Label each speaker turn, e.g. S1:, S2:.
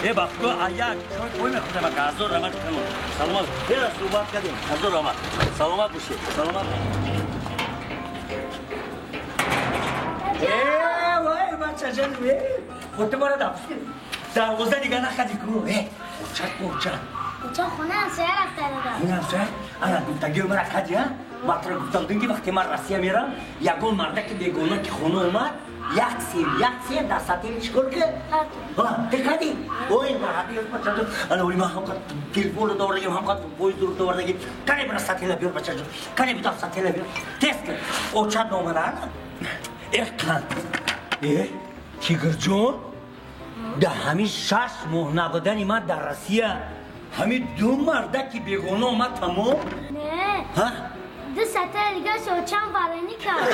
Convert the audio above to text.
S1: Э бахто аяк чой пой мехӯрдам ака. Ҳазор раҳмат калон. Саломат. Бера суҳбат кардем. Ҳазор раҳмат. Саломат бошед. Саломат. Э вай бачаҷон, э. Худ мара дапси. Дарвоза дига нахади ку. Э, очат очат.
S2: Оча хона ҳамсоя рафта дада.
S1: Хона ҳамсоя? Ана гуфтагиё мара кади, а? Ман туро гуфта будем ки вақте ман Россия мерам, ягон мардаки бегона ки хона омад, як сер дар сатили чикор ки? Ҳа, ты кади? Ой, марҳаби, бачаҷон. Ана ой ман ҳамқад телефонро довардагим, ҳамқад поездро довардагим. Кане бира сатила биёр, бачаҷон. Кане бидав сатила биёр. Тез кун. Очат номада, ана? Эх, кан. Э, Тигрҷон, дар ҳамин 6 моҳ набудани ман дар Россия, ҳамин ду мардаки бегона омад тамом?
S2: Не.
S1: Ҳа?
S2: Ду сатил дигааш очам варени кард.